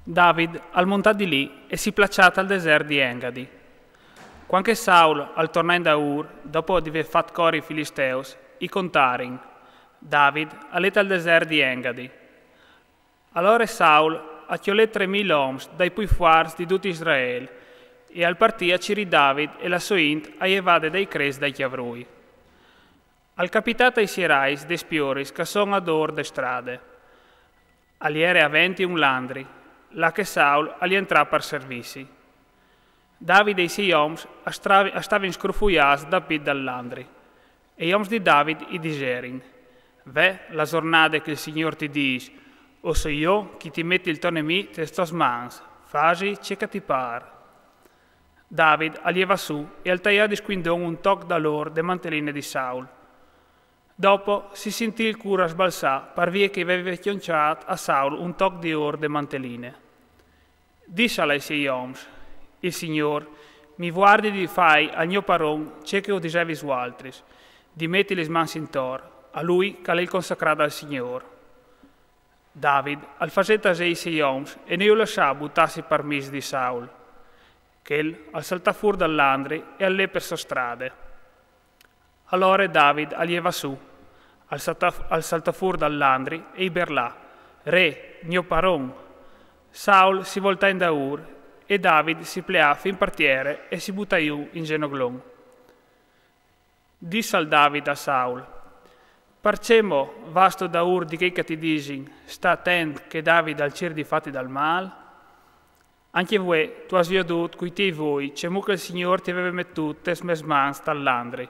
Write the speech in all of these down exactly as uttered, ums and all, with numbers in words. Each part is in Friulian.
David al montà di lì e si placià tal desert di Engadi. Quand che Saul al tornà indaur, dopo di vê fat cori i Filisteus, i contarin: David al è tal desert di Engadi. Alore Saul al cjolè tremil oms dai pui fuarts di dut Israel e al partì a cirî David e la sô int aievade dai crescj dai cjavrui. Al capità tai siè rais des pioris ch'a son ador de strade. Al jere aventi un landri, là che Saul al jentrà par servîsi. David e i siei oms a stavin scrufuiâts dapît dal landri. E i oms di David i diserin: Ve la zornade che il Signôr ti dîs: O soi jo chi ti meti il to nemì tes tôs mans, fasi ce ch'a ti pâr. David al jevà sù e al taià di scuindon un toc da l'ôr de manteline di Saul. Dopo si sintì il cûr a sbalsâ par vie che i veve cjonçât a Saul un toc di ôr de manteline. Dissal ai siei oms: Il Signôr mi vuardi di fâi al gno paron ce che o disevis vualtris, di meti lis mans intor a lui ch'al è il consacrât dal Signôr. David al fasè tasê i siei oms e no ju lassà butâsi par mis di Saul. Chel al saltà fûr dal landri e al lè pe sô strade. Alore David al jevà sù, al saltà fûr dal landri e i berlà: Re, gno paron! Saul si voltà indaur e David si pleà fin par tiere e si butà jù in zenoglon. Dissal David a Saul: Parcè mo vâstu daur di chei ch'a ti disin: Sta atent che David al cîr di fâti dal mâl? Ancje vuê tu âs viodût cui tiei voi cemût che il Signôr ti veve metût tes mês mans tal landri,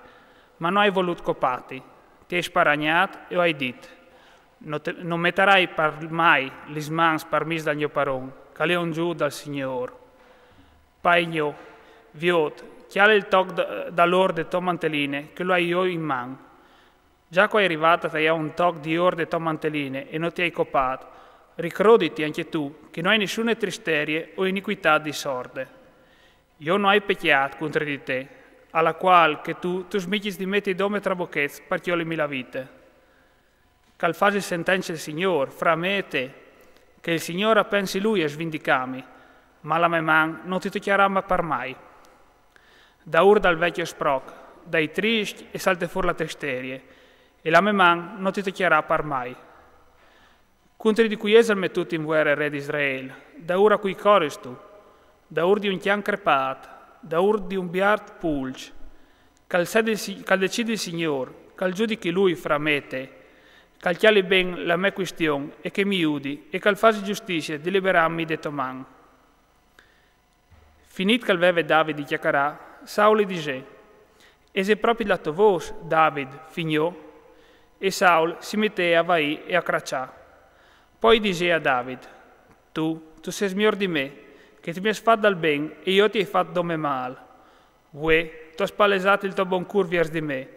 ma no ai volût copâti. Ti ai sparagnât e o ai dit: No metarai par mai lis mans par mis dal gno paron, ch'al è onzût dal Signôr. Pai gno, viôt, cjale il toc da l'ôr de tô manteline, che lu ai jo in man. Za ch'o ai rivât a taiâ un toc di ôr de tô manteline e no ti ai copât, ricroditi ancje tu che no ai nissune tristerie o inicuitât di sorde. Jo no ai pecjât cuntri di te, a la cuâl che tu tu smitis di meti dome trabochets par cjolimi la vite. Ch'al fasi sentence il Signôr fra me e te, che il Signôr a pensi lui a svindicâmi, ma la me man no ti tocjarà par mai. Daur dal vecjo sproc, dai triscj e salte fûr la tristerie, e la me man no ti tocjarà par mai. Cuntri di cui jesal metût in vuere, re di Israel? Daur a cui coristu? Daur di un cjan crepât, daur di un biart pulç? Ch'al decidi il Signôr, ch'al zudichi lui fra me e te, ch'al cjali ben la me cuistion e che mi judi e ch'al fasi justizie di liberâmi de tô man. Finît ch'al veve David di cjacarâ, Saul i disè: Ese propit la tô vôs, David, fi gno? E Saul si metè a vaî e a craçâ. Po i disè a David: Tu, tu sês miôr di me, che tu mi âs fat dal ben e jo ti ai fat dome mâl. Vuê tu âs palesât il to bon cûr viers di me,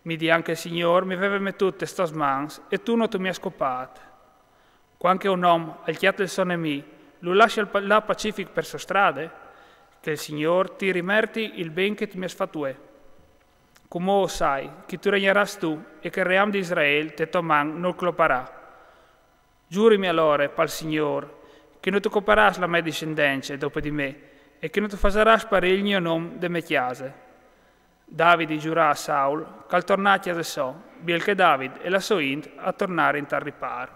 midiant che il Signôr mi veve metût tes tôs mans e tu no tu mi âs copât. Cuant che un om al cjate il so nemì, lu lassial lâ pacific pe sô strade? Che il Signôr ti rimerti il ben che tu mi âs fat vuê. Cumò o sai che tu regnarâs tu e che il ream di Israel te tô man nol cloparà. Zurimi alore pal Signôr che no tu coparâs la me dissendence dopo di me e che no tu fasarâs sparî il gno non de me cjase. David i zurà a Saul ch'al tornà a cjase sô, biel che David e la sô int a tornarin tal ripâr.